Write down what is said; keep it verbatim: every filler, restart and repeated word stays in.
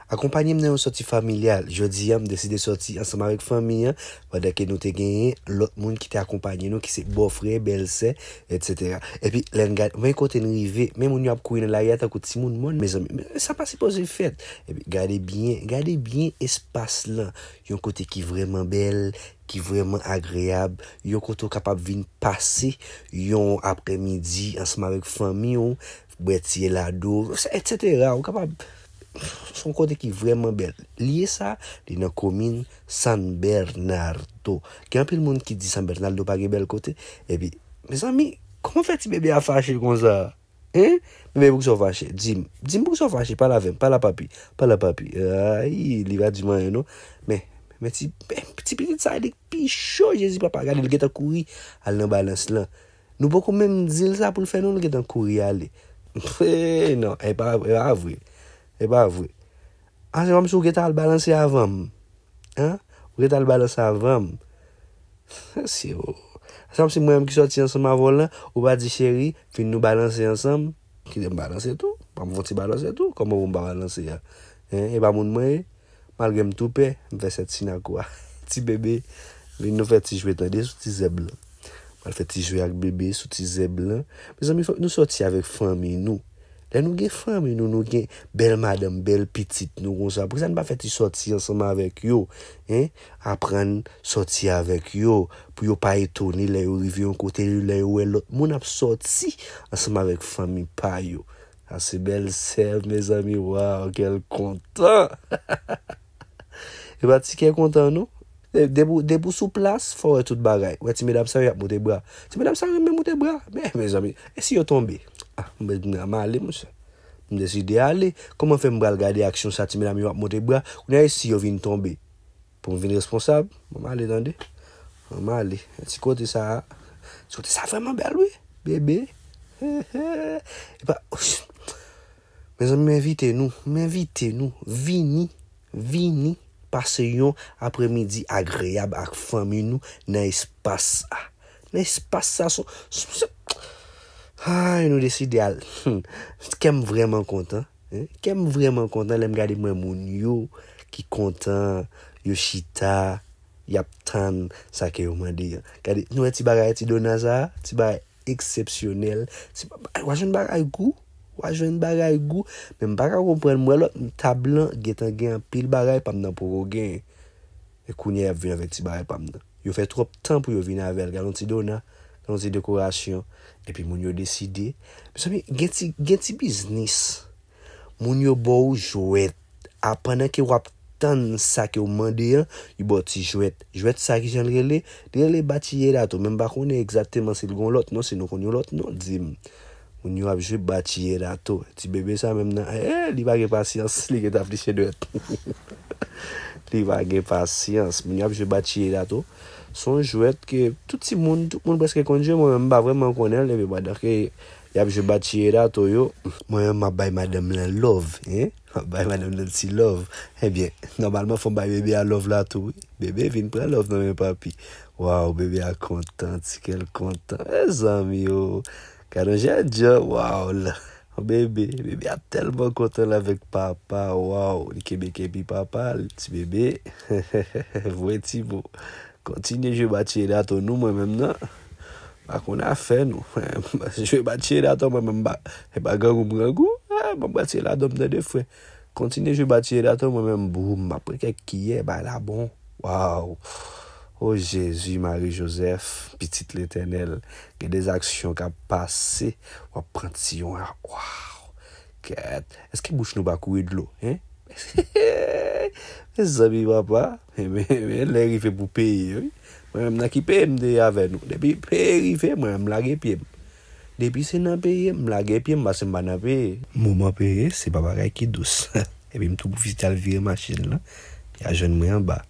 Akonpanye m nan yon sòti familyal. Jodi a, m deside sòti ansanm avèk fanmi an, pandan ke nou te genyen lòt moun ki te akonpanye nou, ki se bòfrè, bèlsè, etsetera. Epi, lè n gade, men kote n rive, men moun yo ap kouri nan lari a tankou timoun mòn, mezanmi, men sa pa sipoze fèt. Epi, gade byen, gade byen espas lan. Yon kote ki vrèman bèl, ki vrèman agreyab, yon kote w kapab vin pase yon aprèmidi ansanm avèk fanmi w, bwè ti elado, etsetera. Ou kapab, se yon kote ki vrèman bèl. Li ye sa, li nan komin San Bernardo. Gen anpil moun ki di San Bernardo pa gen bèl kote. Epi, mezanmi, kòman fè ti bebe a fache konsa? Hein? Bebe, poukisa w fache? Di m. Di m poukisa w fache. Pale avè m. Pale a papi. Pale a papi. Ay, li pa di m anyen, non. Men, men ti, men ti pitit sa, li pi cho, Jezi papa. Gade, li gentan kouri al nan balans lan. Nou poko menm di l sa pou l fè, non, li gentan kouri ale. Hey, non, e pa, e pa vre. E pa vre. Ah, se kòmsi w gentan al balanse avan m. Hein? Ou gentan al balanse avan m. Se o. Se kòmsi mwen menm ki sòti ansanm avè w lan, ou pa di, cheri, vin nou balanse ansanm. Kite m balanse tou. Ban m fè yon ti balanse tou. Kòman pou m pa balanse a? Hein? E pa moun mwen ye? Malgre m tou pè, m fè sèt sinakou a. Ti bebe, vin nou fè ti jwe tande sou ti zèb lan. M al fè ti jwe ak bebe sou ti zèb lan. Mezanmi, fòk nou sòti avèk fanmi nou. Lè nou gen fanmi nou, nou gen bèl madanm, bèl pitit nou konsa. Poukisa n pa fè ti sòti ansanm avèk yo? Hein? Aprann sòti avèk yo. Pou yo pa etone lè yo rive yon kote, lè yo wè lòt moun ap sòti ansanm avèk fanmi pa yo. Sa se bèlsè, mezanmi, waw, kè l kontan. E pa ti kè kontan, non. De-, depi w, depi w sou plas, fò w wè tout bagay. Wè ti medam sa yo, y ap moute bra. Ti medam sa yo renmen moute bra. Men, mezanmi, e si yo tonbe? Ah, m, m, m ale, monchè. M deside ale. Kòman fè m pral gade aksyon sa, ti medam yo ap moute bra? Kounye a, e si yo vin tonbe? Pou m vin responsab, ban m ale tande. Ban m ale. Ti kote sa a. Ti kote sa a vrèman bèl, wi. Bebe. E pa, mezanmi, m envite nou. M envite nou. Vini. Vini. Pase yon aprèmidi agreyab ak fanmi nou nan espas sa. Nan espas sa, son, son, son, ay, nou deside al. Hmm. Kè m vrèman kontan. Hein? Kè m vrèman kontan lè m gade mwen moun yo ki kontan, yo chita, y ap tann sa ke yo mande an. Gade, nou wè ti bagay ti Dona sa a? Ti bagay eksepsyonèl. Ti ba-, w a jwenn bagay gou. W a jwenn bagay gou. Men m pa ka konprann, m wè lòt tab lan gentan gen anpil bagay pa m nan poko gen. E kounye a y ap vin avèk ti bagay pa m nan. Yo fè twòp tan pou yo vin avè l. Gad yon ti Dona, gad yon ti dekorasyon. Epi moun yo deside. Mezanmi, gen ti, gen ti biznis. Moun yo ba w jwèt. A, pandan ke w ap tann sa ke w mande an, yo ba w ti jwèt. Jwèt sa, kijan l rele? Li rele bachillerato, men m pa konnen egzakteman si l gon lòt non, si nou konn yon lòt non, di m. Moun yo ap jwe bachillerato. Ti bebe sa menm nan, eh, li pa gen pasyans, li gentan fliche dwèt. Li pa gen pasyans. Moun yo ap jwe bachillerato. Se yon jwèt ke tout timoun, tout moun prèske konn jwe, mwen menm m pa vrèman konnen l, epi pandan ke y ap jwe bachillerato yo, mwen menm m ap bay madanm lan love, hein? M ap bay madanm lan ti love. Ebyen, nòmalman fò m bay bebe a love la tou, wi. Bebe vin pran love nan men papi. Waw, bebe a kontan, ti kè l kontan. Mezanmi o. Gad yon jènjan, waw la. Bebe, bebe a tèlman kontan l avèk papa, waw, li kenbe kenbe papa l, ti bebe. Voye ti mo. Kontinye jwe bachillerato nou, mwen menm nan. Pa konn afè nou. Jwe bachillerato, mwen menm ba, e pa grangou m grangou. Ah, mwen bachillerato m tande frè. Kontinye jwe bachillerato, mwen menm boum, m ap pran kèk kiyè, bay la bon. Waw. O Jezi, Mari Jozèf, pitit Letènèl, gen de aksyon k ap pase, w ap pran ti yon a, waw. Kèt, èske bouch nou pa kouri dlo, hein? Mezanmi papa, men, men lè rive pou peye, wi. Mwen menm nan ki peye m te ye avè nou. Depi peye rive, mwen menm m lage pye m. Depi se nan peye, m lage pye m, paske m pa nan peye. Moman peye, se pa bagay ki dous. Epi m tou pwofite al vire machin lan. Y a jwenn mwen anba.